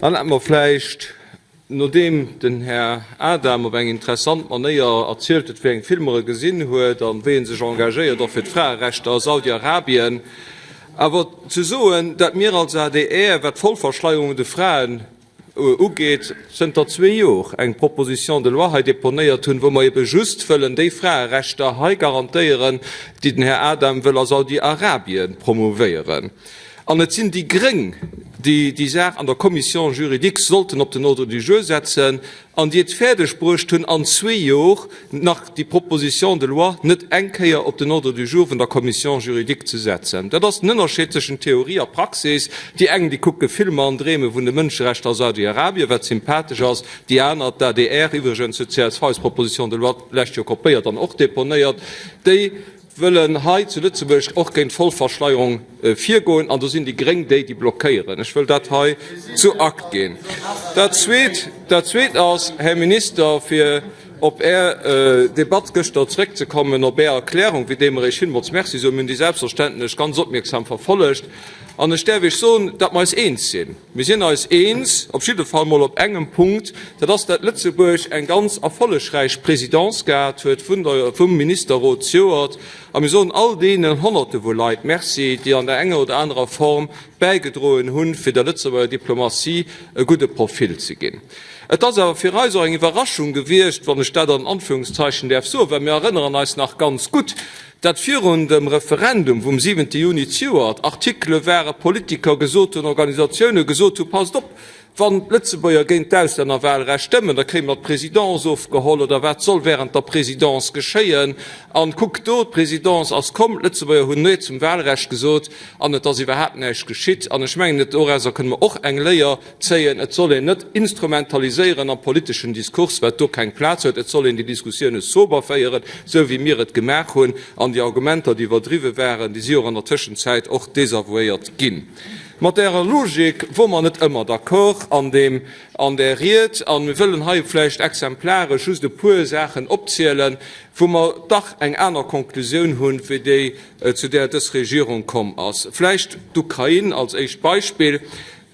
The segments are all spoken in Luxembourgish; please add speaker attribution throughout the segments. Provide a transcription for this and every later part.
Speaker 1: Dann hätte mer vläicht, nodeem den Här Adam op eng interessant Manéier erzielt huet, wéi eng Filmer e gesinn huet a wéi e sech engagéiert och fir d'Fraerechter a Saudi-Arabien, awer ze soen, dat mir als adr, wat d'Vollverschleierung un de Fraen ugeet, zënter zwee Jor eng Proposition de loi hei deponéiert hunn, wou mer ebe just wëllen déi Fraerechter hei garantéieren, déi den Här Adam wëll a Saudi-Arabien promouvéieren. An et sinn déi Gréng, déi déi Saach an der Commission juridique sollten op den Ordre du jour setzen an déi et fäerdeg bruecht hunn, an zwee Jor nach déi Proposition de loi net eng Kéier op den Ordre du jour vun der Commission juridique ze setzen. Dat ass den Ënnerscheed tëschent Theorie a Praxis. Déi eng, déi kucke Filmer an dreeme vun de Mënscherechter a Saudi-Arabien, wat sympathesch ass, déi aner, d'ADR iwwregens huet d'CSV eis Proposition de loi d'lescht Joer kopéiert an och deponéiert, déi wëllen hei zu Lëtzebuerg och géint d'Vollverschleierung virgoen, an do sinn déi Gréng déi, déi blockéieren. Ech wëll dat hei zu Akt ginn. Dat Zweet, dat Zweet ass, Här Minister, fir op Är Debatt gëschter zréckzekommen, op Är Erklärung, fir déi mer Iech villmools Merci soen, mir hunn déi selbstverständlech ganz opmierksam verfollegt, an ech däerf Iech soen, datt mer eis eens sinn. Mir sinn eis eens, op jidde Fall mol op engem Punkt, dat ass, datt Lëtzebuerg eng ganz erfollegräich Présidence gehat huet vun der, vum Ministerrot zejoert. A mir soen all deenen Honnerte vu Leit Merci, déi an der enger oder anerer Form bäigedroen hunn, fir der Lëtzebuerger Diplomatie e gudde Profil ze ginn. Et ass awer fir eis och eng Iwwerraschung gewiescht, wann ech dat an Anführungszeichen däerf soen, well mir erënneren eis nach ganz gutt, dat virun dem Referendum vum siwente Juni zejoert Artikele ware, Politiker gesot hunn, Organisatioune gesot hunn, Passt op, wann d'Lëtzebuerger géint d'Auslännerwahlrecht stëmmen, da kréie mer d'Présidence ofgeholl oder wat soll während der Présidence geschéien. An kuckt do, d'Présidence ass komm, d'Lëtzebuerger hunn Nee zum Wahlrecht gesot an et ass iwwerhaapt näischt geschitt. An ech mengen, dorauser kënne mer och eng Léier Zéien. Et soll een net instrumentaliséieren am politeschen Diskurs, wat do keng Plaz huet. Et soll een déi Diskussioune sober féieren, esou wéi mir et gemaach hunn. An déi Argumenter, déi iwwerdriwwe waren, déi si och an der Tëschenzäit och desavouéiert ginn. Mat Ärer Logik wor mer net ëmmer d'accord an deem, an där Ried. A mir wëllen hei vläicht exemplaresch just e puer Saachen opzielen, wou mer dach eng aner Konklusioun hunn, wéi déi, zu där dës Regierung komm ass. Vläicht d'Ukrain als éischt Beispill.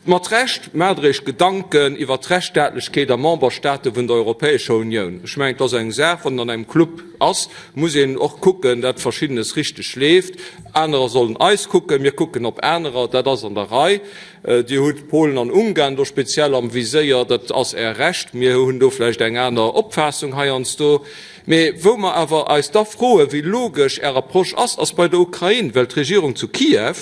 Speaker 1: Mat Recht maacht Der Iech Gedanken iwwert d'Rechtsstaatlechkeet a Memberstaate vun der Europäescher Unioun. Ech mengen, et ass eng Saach, wann een an engem Club ass, muss een och kucken, dat Verschiddenes richteg leeft. Anerer sollen eis kucken, mir kucken op anerer, dat ass an der Rei. Dir hutt Polen an Ungarn do speziell am Viséier, dat ass Är Recht. Mir hunn do vläicht eng aner Opfaassung heiansdo. Mee wou mer awer eis da froen, wéi logesch Är Approche ass, ass bei der Ukrain, well d'Regierung zu Kiew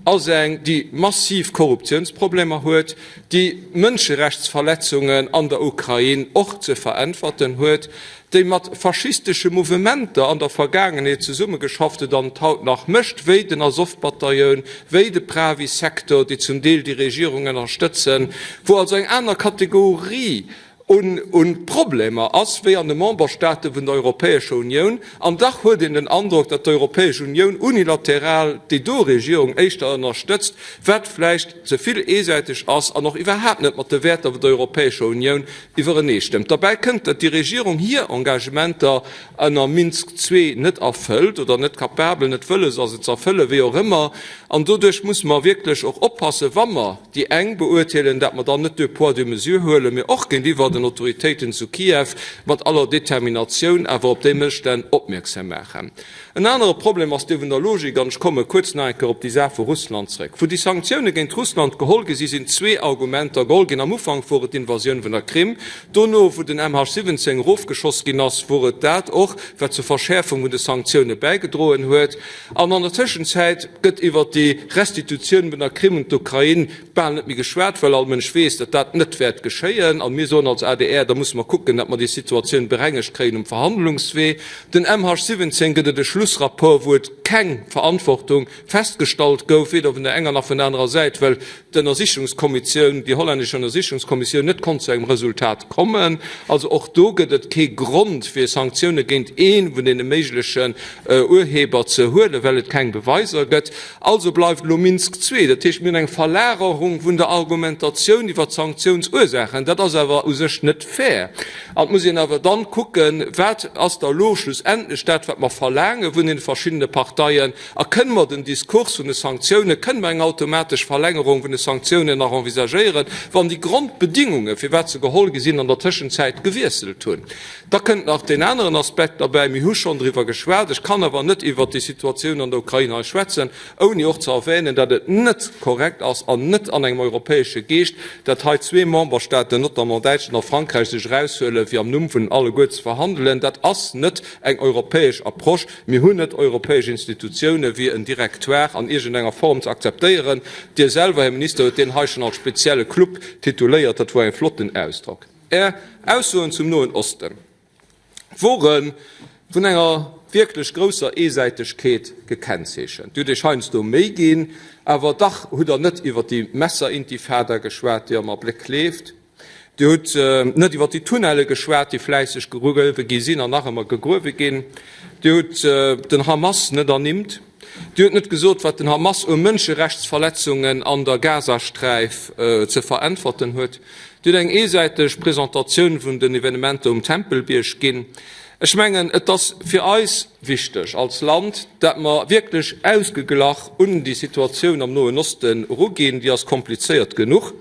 Speaker 1: ass eng, déi massiv Korruptiounsproblemer huet, déi Mënscherechtsverletzungen an der Ukrain och ze veräntwerten huet, déi mat faschistesche Mouvementer an der Vergaangenheet zesummegeschafft huet an et haut nach mécht, wéi den Azov-Batailloun, wéi de Prawy Sektor, déi zum Deel déi Regierung ënnerstëtzen, wou also eng aner Kategorie un Problemer ass wéi an de Memberstaate vun der Europäescher Unioun. An dach huet een den Androck, datt d'Europäesch Unioun unilateral déi do Regierung éischter ënnerstëtzt, wat vläicht ze vill eesäiteg ass an och iwwerhaapt net mat de Wäerter vun der Europäescher Unioun iwwereneestëmmt. Derbäi kënnt, datt déi Regierung hir Engagementer ënner Minsk ii net erfëllt oder net capabel, net wëlles ass, et ze erfëllen, wéi och ëmmer. An doduerch musse mer wierklech och oppassen, wa mer déi eng beurteelen, dat mer dann net deux poids, deux mesures huelen, mee och géintiwwer den Autoritéiten zu Kiew mat aller Determinatioun awer op déi Mësstänn opmierksam maachen. En anere Problem ass dee vun der Logik, an ech komme kuerz nach eng Kéier op déi Saach vu Russland zrëck. Wou déi Sanktioune géint Russland geholl gi si sinn zwee Argumenter geholl ginn. Am Ufank wor et d'Invasioun vun der Krim, dono, wou den MH17 erofgeschoss ginn ass, wor et dat och, wat zur Verschäerfung vun de Sanktioune bäigedroen huet. An an der Tëschenzäit gëtt iwwer déi Restitutioun vun der Krim un d'Ukrain bal net méi geschwat, well all Mënsch weess, datt dat net wäert geschéien. A mir soen als adr, da musse mer kucken, datt mer déi Situatioun berengegt kréien um Verhandlungswee. Den MH17 gëtt et e Schlussrapport, wou et keng Verantwortung festgestallt gouf, weder vun der enger nach vun der anerer Säit, well d'Ënnersichungskommissioun, déi hollännesch Ënnersichungskommissioun net konnt zu engem Resultat kommen. Also och do gëtt et kee Grond fir Sanktioune géint ee vun deene méiglechen Urheber ze huelen, well et keng Beweiser gëtt. Also bleift elo Minsk II. Dat heescht, mir hunn eng Verlagerung vun der Argumentatioun iwwer d'Sanktiounsursaachen. Dat ass awer u sech. sech net fair. An et muss een awer dann kucken, Wat ass da elo schlussendlech dat, wat mer verlaange vun deene verschiddene Parteien? A kënne mer den Diskurs vun de Sanktiounen, kënne mer eng automatesch Verlängerung vun de Sanktiounen nach envisagéieren, wann déi Grondbedingungen, firwat se geholl gi sinn, an der Tëschenzäit gewiesselt hunn? Da kënnt nach deen aneren Aspekt derbäi, mir hu schonn driwwer geschwat, ech kann awer net iwwert déi Situatioun an der Ukrain hei schwätzen, ouni och ze erwänen, datt et net korrekt ass an net an engem europäesche Geescht, datt hei zwee Memberstaaten, notamment Däitschland a Frankräich, sech eraushuelen, fir am Numm vun alleguer ze verhandelen. Dat ass net eng europäesch Approche. Mir hunn net europäesch Institutiounen, fir en Directoire an iergendenger Form ze akzeptéieren. Dir selwer, Här Minister, hutt deen hei schonn als spezielle Club tituléiert. Dat wor e flotten Ausdrock. Är Aussoen zum Noen Osten wore vun enger wierklech grousser Eesäitegkeet gekennzeechent. Dir hutt Iech heiansdo Méi ginn, awer dach hutt Der net iwwer déi Messerintifada geschwat, déi am Abléck leeft. Dir hutt net iwwer déi Tunnelle geschwat, déi fläisseg gegruewe gi sinn an nach ëmmer gegruewe ginn. Dir hutt den Hamas net ernimmt. Dir hutt net gesot, wat den Hamas u Mënscherechtsverletzungen an der Gazasträif ze veräntwerten huet. Dir hutt eng eesäiteg Presentatioun vun den Evenementer um Tempelbierg ginn. Ech mengen, et ass fir eis wichteg als Land, dat mer wierklech ausgeglach un déi Situatioun am Noen Osten eruginn. Déi ass komplizéiert genuch.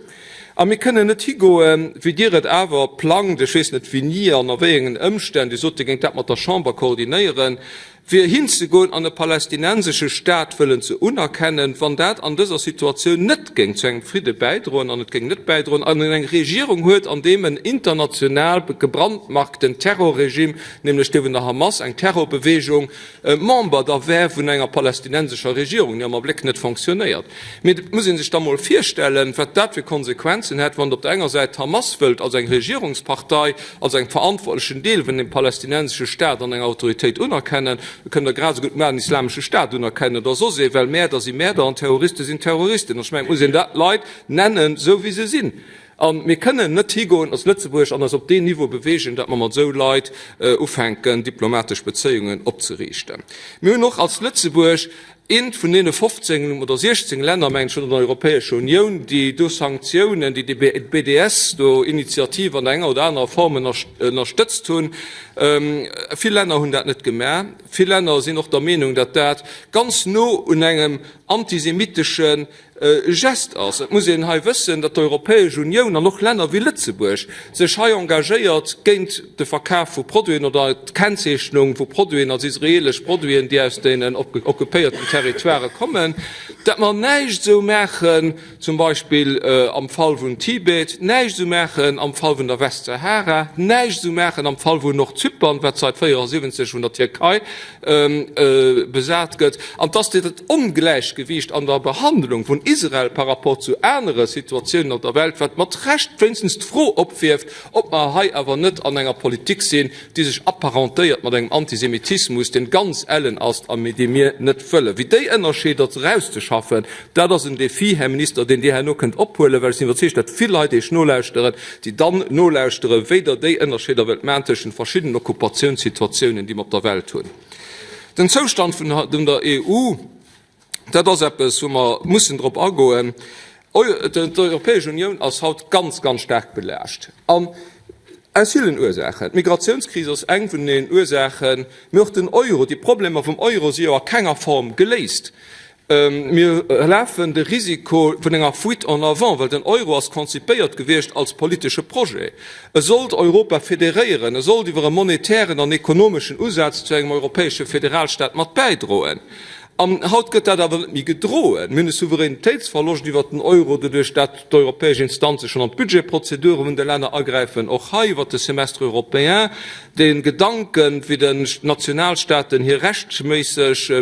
Speaker 1: A mir kënnen net higoen, wéi Dir et awer plangt, ech weess net wéini an a wéi engen Ëmstänn, Dir sot, Dir géingt dat mat der Chamber koordinéieren, fir hinzegoen an e palästinensesche Staat wëllen ze unerkennen, wann dat an dëser Situatioun net géing zu engem Fridde bäidroen an et géing net bäidroen an en eng Regierung huet, an deem en international gebrandmarkten Terrorregime, nämlech dee vun der Hamas, eng Terrorbewegung, Member da wär vun enger palästinensescher Regierung, déi am Abléck net fonctionnéiert. Mee et muss ee sech da mol virstellen, wat dat fir Konsequenzen hätt, wann op der enger Säit d'Hamas wëllt als eng Regierungspartei, als eng verantwortlechen Deel vun dem palästinensesche Staat an eng Autoritéit unerkennen, da kënnt Der grad esou gutt mar en islamesche Staat unerkennen oder soss ee, well Mäerder si Mäerder an Terroriste sinn Terroristen. An ech mengen, et muss een dat d'Leit nennen, esou wéi se sinn. A mir kënnen net higoen als Lëtzebuerg an eis op deen Niveau beweegen, datt mer mat esou Leit ufänken, diplomatesch Bezéiungen opzeriichten. Mir hunn och als Lëtzebuerg Eent vun deene 15 oder 16 Länner, mengen ech, vun der Europäescher Unioun, déi do Sanktiounen, déi déi BDS do Initiativ an enger oder anerer Form ënnerstëtzt hunn. Vill Länner hunn dat net gemaach. Vill Länner sinn och der Meenung, datt dat ganz no un engem antisemitesche Gest ass. Et muss een hei wëssen, datt d'Europäesch Unioun an och Länner wéi Lëtzebuerg sech hei engagéiert géint de Verkaf vu Produiten oder d'Kennzeechnung vu Produiten als israelesch Produiten, déi aus deenen occupéierten Territoirë kommen, datt mer näischt esou maachen, zum Beispill am Fall vun Tibet, näischt esou maachen am Fall vun der Westsahara, näischt esou maachen am Fall vun Nordzypern, wat seit 74 vun der Tierkei besat gëtt, an dass dat Ongläichgewiicht an der Behandlung vun Israel par rapport zu anere Situatiounen op der Welt, wat mat Recht wéinstens d'Fro opwierft, ob mer hei awer net an enger Politik sinn, déi sech apparentéiert mat engem Antisemitismus, deen ganz ellen ass a dee mir net wëllen. Wéi déi Ënnerscheeder erauszeschaffen, dat ass en Défi, Här Minister, deen Dir herno kënnt ophuelen, well ech sinn iwwerzeegt, datt vill Leit Iech nolauschteren, déi dann nolauschteren, wéi Der déi Ënnerscheeder wëllt maachen tëschent verschiddenen Okkupatiounssituatiounen, déi mer op der Welt hunn. Den Zoustand vun der EU, dat ass eppes, wou mer mussen drop agoen. D'Europäesch Unioun ass haut ganz, ganz staark belaascht, an aus villen Ursaachen. D'Migratiounskris ass eng vun den Ursaachen, mee och den Euro, déi Problemer vum Euro si jo a kenger Form geléist. Mir lafen de Risiko vun enger Fuite en avant, well den Euro ass konzipéiert gewiescht als politesche Projet. E sollt Europa federéieren, e sollt iwwer e monetären an ekonomeschen Usaz zu engem europäesche Federalstaat mat bäidroen. An haut gëtt dat awer net méi gedroen. Mir hunn e Souveränitéitsverloscht iwwert den Euro, doduerch dat d'europäesch Instanze schonn an d'Budgetprozedure vun de Länner agräifen, och hei iwwert de Semestre européen. De Gedanken, fir den Nationalstaaten hir rechtméisseg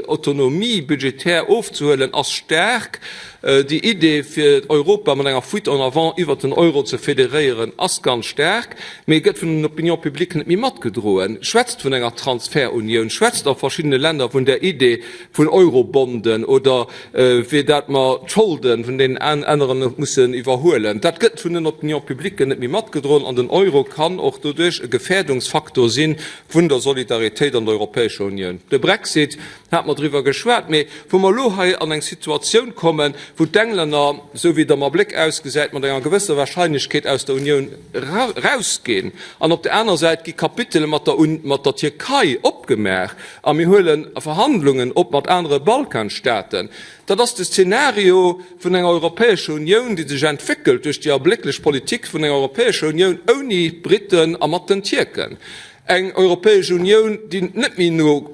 Speaker 1: Autonomie budgetär ofzehuelen, ass staark. Déi Idee, fir Europa mat enger Fuite en avant iwwert den Euro ze federéieren, ass ganz staark, mee gëtt vun den Opinion publique net méi matgedroen. Schwätzt vun enger Transferunioun, schwätzt a verschiddene Länner vun der Idee vun Eurobonden oder fir dat mer d'Scholde vun deenen aneren mussen iwwerhuelen. Dat gëtt vun den Opinion publiquen net méi matgedroen an den Euro kann och doduerch e Gefährdungsfaktor si vun der Solidaritéit an der Europäescher Unioun. De Brexit. Hate mer driwwer geschwat, mee wou mer elo hei an eng Situatioun kommen, wou d'Englänner, esou wéi et am Abléck ausgesäit, mat enger gewësser Wahrscheinlechkeet aus der Unioun erausginn, an op der aner Säit gi Kapitele mat der mat der Tierkei opgemaach a mir huele Verhandlungen op mat anere Balkanstaaten, dat ass de Szenario vun enger Europäescher Unioun, déi sech entwéckelt duerch déi ablécklech Politik vun enger Europäescher Unioun ouni Briten a mat den Tierken. Eng Europäesch Unioun, déi net méi no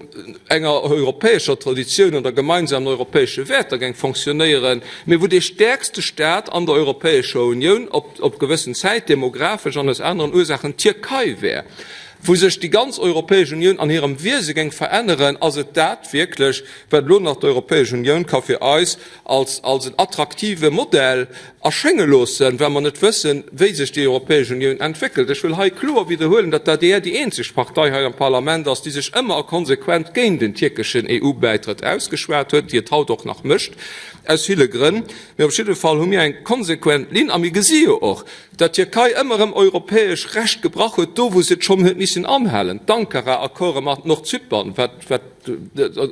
Speaker 1: enger europäescher Traditioun oder gemeinsamen europäesche Wäerter géing fonctionnéieren, mee wou dee stäerkste Staat an der Europäescher Unioun op op gewëssen Zäit, demografesch an aus aneren Ursaachen, d'Tierkei wär, wou sech déi ganz Europäesch Unioun an hirem Wiese géing veränneren. Ass et dat wierklech, wat elo nach d'Europäesch Unioun ka fir eis als als en attraktive Modell erschénge loossen, well mer net wëssen, wéi sech déi Europäesch Unioun entwéckelt. Ech wëll hei kloer widderhuelen, datt d'ADR déi eenzeg Partei hei am Parlament ass, déi sech ëmmer a konsequent géint en tierkeschen EU-Bäitrëtt ausgeschwat huet, déi et haut och nach mécht, aus ville Grënn. Mee op jidde Fall hu mir eng konsequent Linn a mir gesi jo och, datt d'Tierkei ëmmer erëm europäesch Recht gebrach huet, do wou se et schonn huet missen anhalen, d'Ankara-Accorde mat Nordzypern, wat, wat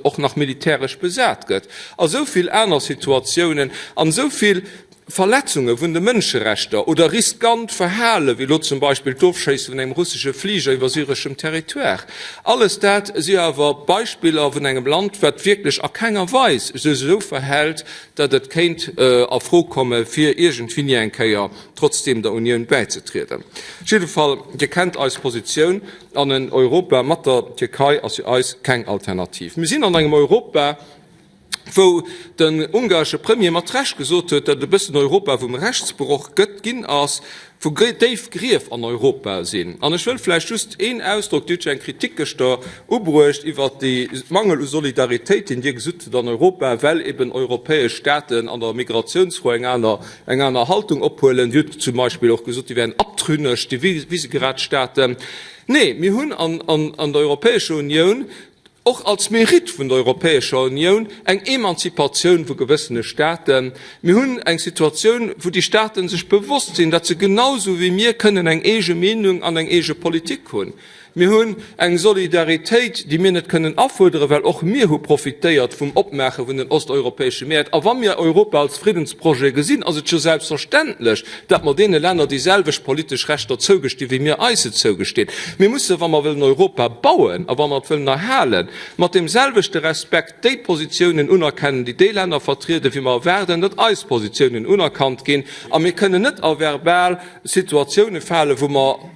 Speaker 1: och nach militäresch besat gëtt, a sou vill aner Situatiounen an esou vill Verletzunge vun de Mënscherechter oder riskant Verhale wéi elo zum Beispill d'Ofschéisse vun engem russesche Fliger iwwer syreschem Territoire. Alles dat si awer Beispiller vun engem Land, wat wierklech a kenger Weis sech esou verhält, datt et kéint a Fro komme fir iergendwéini eng Kéier trotzdeem der Unioun bäizetrieden. Op jidde Fall, Dir kennt eis Positioun. An en Europa mat der Tierkei ass fir eis keng Alternativ. Mir sinn an engem Europa, wou den ungaresche Premier mat Recht gesot huet, datt et e bëssen Europa vum Rechtsbroch gëtt, ginn ass, wou déif Grief an Europa sinn. An ech wëll vläicht just een Ausdrock, Dir hutt jo eng Kritik gëschter ubruecht iwwert de Mangel u Solidaritéit, deen Dir gesot hutt an Europa, well eben europäesch Staaten an der Migratiounsfro eng aner eng aner Haltung ophuelen. Dir hutt zum Beispill och gesot, déi wären abtrünneg, déi Visegrad-Staaten. Nee, mir hunn an der Europäescher Unioun, och als Mérite vun der Europäescher Unioun, eng Emanzipatioun vu gewëssene Staaten. Mir hunn eng Situatioun, wou déi Staaten sech bewosst sinn, datt se genau esou wéi mir kënnen eng eege Meenung an eng eege Politik hunn. Mir hunn eng Solidaritéit, déi mir net kënnen afuerderen, well och mir hu profitéiert vum Opmaache vun den osteuropäesche Mäert. A wa mir Europa als Friddensprojet gesinn, ass et jo selbstverständlech, datt mer deene Länner déi selwecht politesch Rechter zougestinn, wéi mir eis se zougestinn. Mir mussen, wa mer wëllen Europa bauen a wa mer et wëllen erhalen, mat deem selwechte Respekt déi Positiounen unerkennen, déi déi Länner vertrieden, wéi mer erwaarden, datt eis Positiounen unerkannt ginn. A mir kënnen net a verbal Situatioune falen, wou mer,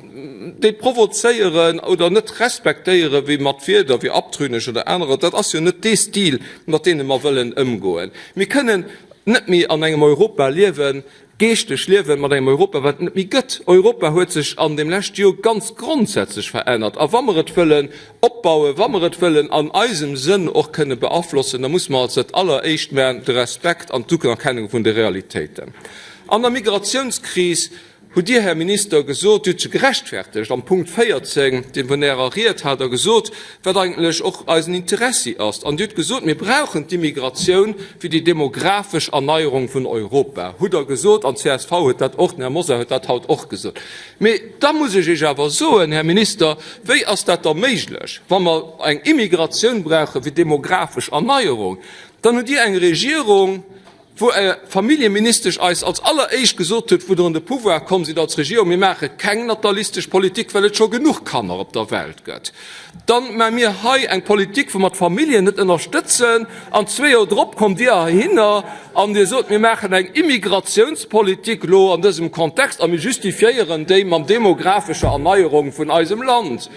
Speaker 1: déi provozéieren oder net respektéieren, wéi mat Wierder wéi abtrünnig oder anerer, dat ass jo net dee Stil, mat deene mer wëllen ëmgoen. Mir kënnen net méi an engem Europa liewen, geeschteg liewen, mat engem Europa, wat et net méi gëtt. Europa huet sech an deem leschte Joer ganz grondsätzlech verännert. A wa mer et wëllen opbauen, wa mer et wëllen an eisem Sënn och kënne beaflossen, da muss mer als dat Alleréischt maachen de Respekt an d'Unerkennung vun de Realitéiten. An der Migratiounskris Hutt Dir, Här Minister, gesot, Dir hutt se gerechtfertegt am Punkt 14, dee vun Ärer Ried hat Der gesot, wat eigentlech och eisen Interessi ass, an Dir hutt gesot, mir brauchen d'Immigratioun fir déi demografesch Erneierung vun Europa, hutt Der gesot, an d'CSV huet dat och, den Här Mosar huet dat haut och gesot. Mee da muss ech Iech awer soen, Här Minister, wéi ass dat da méiglech, wa mer eng Immigratioun brauche fir demografesch Erneierung, dann hutt Dir eng Regierung, wou Är Familljeministesch eis als alleréischt gesot huet, wou Der un de Pouvoir komm sidd als Regierung, mir maache keng natalistesch Politik, well et scho genuch Kanner op der Welt gëtt. Dann maache mir hei eng Politik, wou mer d'Familljen net ënnerstëtzen, an zwee Joer drop kommt Dir heihinner an Dir sot, mir maachen eng Immigratiounspolitik elo an dësem Kontext a mir justifiéieren déi mam demografescher Erneierung vun eisem Land.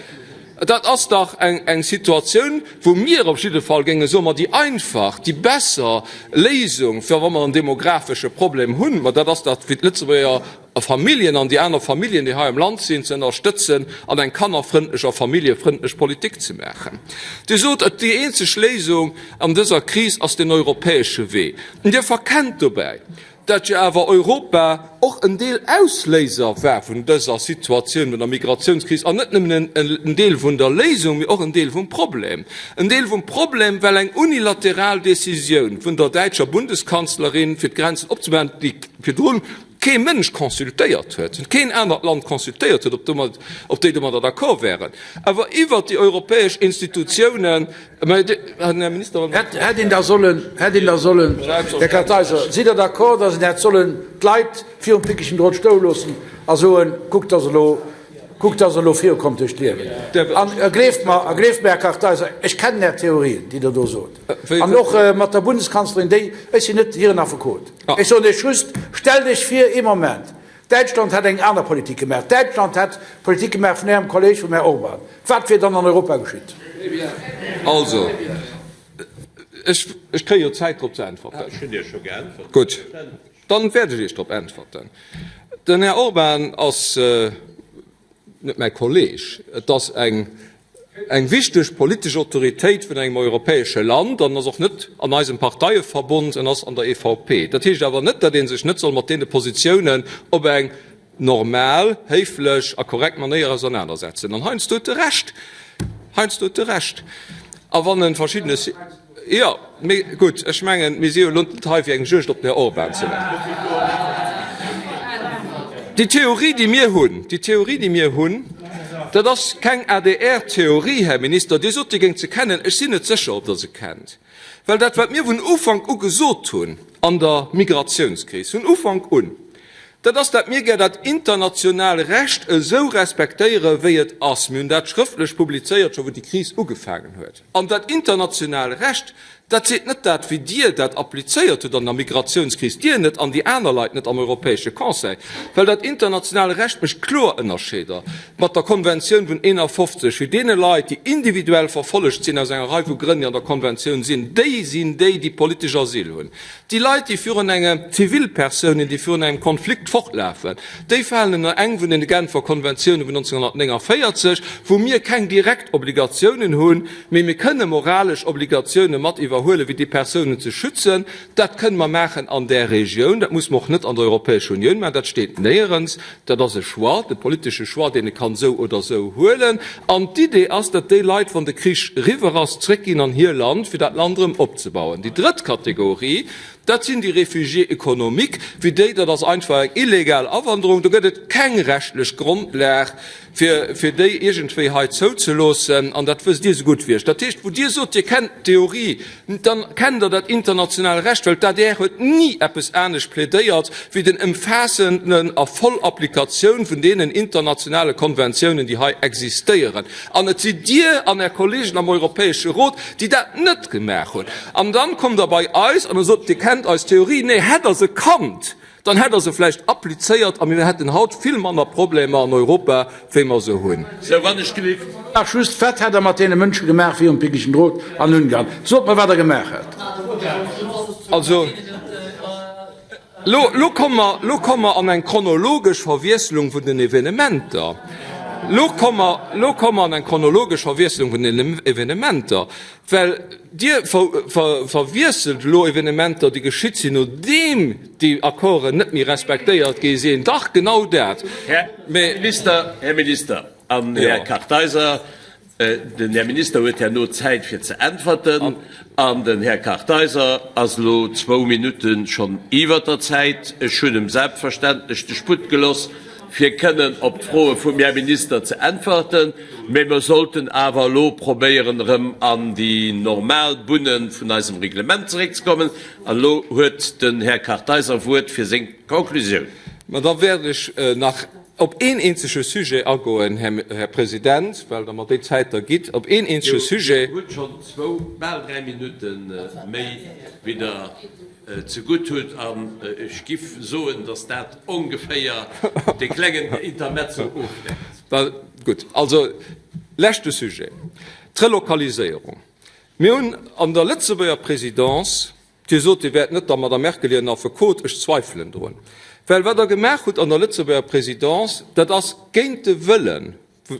Speaker 1: Dat ass dach eng Situatioun, wou mir op jidde Fall géinge soen, ma déi einfach, déi besser Léisung, fir wa mer en demografesche Problem hunn, ma dat ass dach, fir d'Lëtzebuerger Familljen an déi aner Familljen, déi hei am Land sinn, ze ënnerstëtzen an eng kannerfrëndlech a familljefrëndlech Politik ze maachen. Dir sot, déi eenzeg Léisung an dëser Kris ass den europäesche Wee. Dir verkennt dobäi, dat jo awer Europa och en Deel Ausléiser war vun dëser Situatioun, vun der Migratiounskris, an net nëmmen en Deel vun der Léisung, mee och en Deel vum Problem. En Deel vum Problem, well eng unilateral Décisioun vun der däitscher Bundeskanzlerin, fir d'Grenzen opzemaachen, déi virdrun. kee Mënsch consultéiert huet, keen anert Land consultéiert huet, ob domat, ob déi domadder d'accord wären, awer iwwert déi europäesch Institutiounen, mä Här Minister, wann.
Speaker 2: Hätt, hätt een da sollen, hätt een da sollen, Här Kartheiser, sidd Der d'accord, datt een hätt sollen d'Leit virum pickegen Drot stoe loossen a soen, kuckt, dass elo, kuckt, dass elo virukommt duerch d'Liewen? An gleeft mer, a gleeft mer, Här Kartheiser, ech kennen Är Theorien, déi Der do sot, an och mat der Bundeskanzlerin, déi, ech sinn net hiren Affekot. Ech soen Iech just, Stellt Iech vir ee Moment, Däitschland hätt eng aner Politik gemaach, Däitschland hätt d'Politik gemaach vun Ärem Kolleg, vum Här Orban. Wat wier dann an Europa geschitt?
Speaker 1: Also, ech, ech kréie jo Zäit drop ze äntwerten.
Speaker 3: Ech hunn Iech scho geäntwert.
Speaker 1: Gutt, dann wäert ech Iech drop äntwerten. Den Här Orban ass. Net mäi Kolleg, et ass eng eng wichteg politesch Autoritéit vun engem europäesche Land an ass och net an eisem Parteieverbond, en ass an der EVP. Dat heescht awer net, datt ee sech net soll mat deene Positiounen op eng normal, héiflech a korrekt Manéier ausernanersetzen. An heiansdo huet e Recht, heiansdo huet e Recht. A wann e verschiddene. Jo, mee gutt, ech mengen, mir si jo elo net hei, fir eng Juegd op den Här Orban ze maachen. Déi Theorie, déi mir hunn, déi Theorie, déi mir hunn, dat ass keng ADR-Theorie, Här Minister. Dir sot, Dir géingt se kennen. Ech sinn net sécher, ob Der se kennt. Well dat, wat mir vun Ufank u gesot hunn an der Migratiounskris, vun Ufank un, dat ass, dat mir gär dat international Recht esou respektéieren, wéi et ass. Mir hunn dat schrëftlech publizéiert, scho wou déi Kris ugefaangen huet. An dat international Recht, dat seet net dat, wéi Dir dat applizéiert hutt an der Migratiounskris, Dir net an déi aner Leit net am Europäesche Conseil, well dat international Recht mécht kloer Ënnerscheeder mat der Konventioun vun 51, wéi deene Leit, déi individuell verfollegt sinn aus enger Rei vu Grënn, déi an der Konventioun sinn, déi sinn déi, déi politesch Asyl hunn. Déi Leit, déi virun engem, Zivilpersounen, déi virun engem Konflikt fortlafen, déi falen ënner eng vun den Genfer Konventiounen vun 1949, wou mir keng direkt Obligatiounen hunn, mee mir kënne moralesch Obligatiounen mat iwwerhuelen, fir déi Persounen ze schützen. Dat kënne mer maachen an där Regioun, dat muss mer och net an der Europäescher Unioun maachen, dat steet néierens. Dat ass e Choix, de politesche Choix, deen e kann esou oder esou huelen. An d'Idee ass, datt déi Leit, wann de Krich eriwwer ass, zréckginn an hir Land, fir dat Land erëm opzebauen. Déi drëtt Kategorie, dat sinn déi Réfugiés économiques, wéi déi, dat ass einfach eng illegal Awanderung, do gëtt et keng rechtlech Grondlag, fir fir déi iergendwéi hei zouzeloossen, an dat wësst Dir esou gutt wéi ech. Dat heescht, wou Dir sot, Dir kennt d'Theorie, dann kennt Der dat international Recht, well d'ADR huet ni eppes anescht plädéiert wéi den ëmfaassenden a voll Applikatioun vun deenen internationale Konventiounen, déi hei existéieren. An et sidd Dir an Är Kollegen am Europäesche Rot, déi dat net gemaach hunn. An dann kommt Der bei eis an Der sot, Dir kennt eis Theorie. Nee, hätt Der se kannt, Dann hätt Der se vläicht applizéiert a mir hätten haut vill manner Problemer an Europa, wéi mer se hunn.
Speaker 3: Sou, wann ech gelift.
Speaker 2: Nach just, Wat hätt Der mat deene Mënsche gemaach virum pickegen Drot an Ungarn? Sot mer, wat Der gemaach hätt.
Speaker 1: Also, elo, elo komme mer, elo komme mer an eng chronologesch Verwiesselung vun den Evenementer. Elo komme mer, elo komme mer an eng chronologesch Verwiesselung vun den Evenementer. Well Dir verwiesselt elo Evenementer, déi geschitt sinn, nodeem déi Accorden net méi respektéiert gi sinn. Dach, genau dat.
Speaker 3: Här Minister, Här Minister an Här Kartheiser, den Här Minister huet herno Zäit fir ze äntwerten an den Här Kartheiser ass elo zwou Minutte schonn iwwert der Zäit. Ech hunn em selbstverständlech de Sputt geloss, fir kënnen op d'Froe vum Här Minister ze äntwerten, mä mer sollten awer elo probéieren, erëm an déi normal Bunne vun eisem Reglement zeréckzekommen. An elo huet den Här Kartheiser Wuert fir seng Konklusioun.
Speaker 1: Mä da wäert ech nach op een eenzege Sujet agoen, Här President, well Der mer déi Zäit da gitt, op een eenzege Sujet.
Speaker 3: Dir hutt schonn zwou, bal dräi Minutte méi wéi Der zegutt hutt. An ech giff soen, dass dat ongeféier dee klengen Intermezzo ofdeckt.
Speaker 1: Gutt, also leschte Sujet, d'Relokaliséierung. Mir hunn an der Lëtzebuerger Présidence, Dir sot, Dir wäert net der Madame Merkel hiren Affekot, ech zweifelen drun, well wat Der gemaach hutt an der Lëtzebuerger Présidence, dat ass géint de Wëllen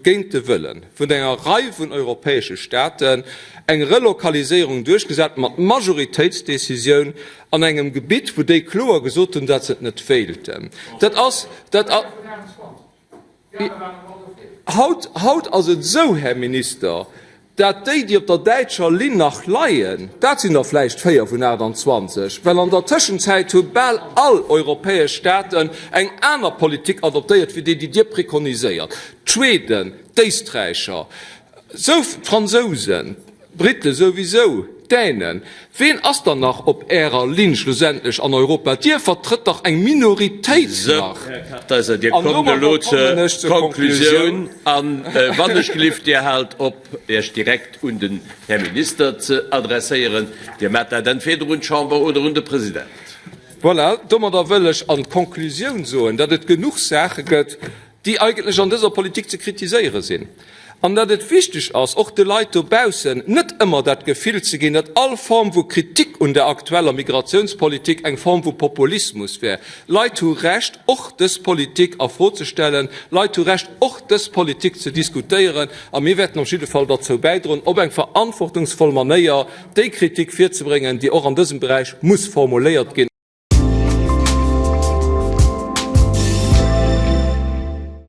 Speaker 1: géint de Wëlle vun enger Rei vun europäesche Staaten eng Relokaliséierung duerchgesat mat Majoritéitsdecisioun an engem Gebitt, wou déi kloer gesot hunn, datt se et net wéilten. Dat ass, dat a. Haut, haut ass et esou, Här Minister,. Dat déi, déi op der däitscher Linn nach leien, dat sinn der vläicht 4 vun 28, well an der Tëschenzäit hu bal all europäesch Staaten eng aner Politik adoptéiert wéi déi, déi Dir prekoniséiert, d'Schweden, d'Éisträicher, sou d'Fransousen, d'Brite souwisou, d'Dänen. Ween ass dann nach op Ärer Linn schlussendlech an Europa? Dir vertrëtt dach eng Minoritéit
Speaker 3: Sou,
Speaker 1: nach.
Speaker 3: Här Kartheiser, Dir
Speaker 1: An
Speaker 3: kommt
Speaker 1: domadder
Speaker 3: elo
Speaker 1: kommen ech
Speaker 3: zur
Speaker 1: zur
Speaker 3: Konklusioun.
Speaker 1: Konklusioun.
Speaker 3: A wann ech gelift, Dir haalt op, Iech direkt un den Här Minister ze adresséieren. Dir maacht dat entweder un d'Chamber oder un de President.
Speaker 1: Voilà, domadder wëll ech an Konklusioun soen, datt et genuch Saache gëtt, déi eigentlech an dëser Politik ze kritiséiere sinn, an datt et wichteg ass, och de Leit dobaussen net ëmmer dat Gefill ze ginn, datt all Form vu Kritik un der aktueller Migratiounspolitik eng Form vu Populismus wär. Leit hu Recht, och dës Politik a Fro ze stellen. Leit hu Recht, och dës Politik ze diskutéieren. A mir wäerten op jidde Fall derzou bäidroen, op eng verantwortungsvoll Manéier déi Kritik virzebréngen, déi och an dësem Beräich muss formuléiert ginn.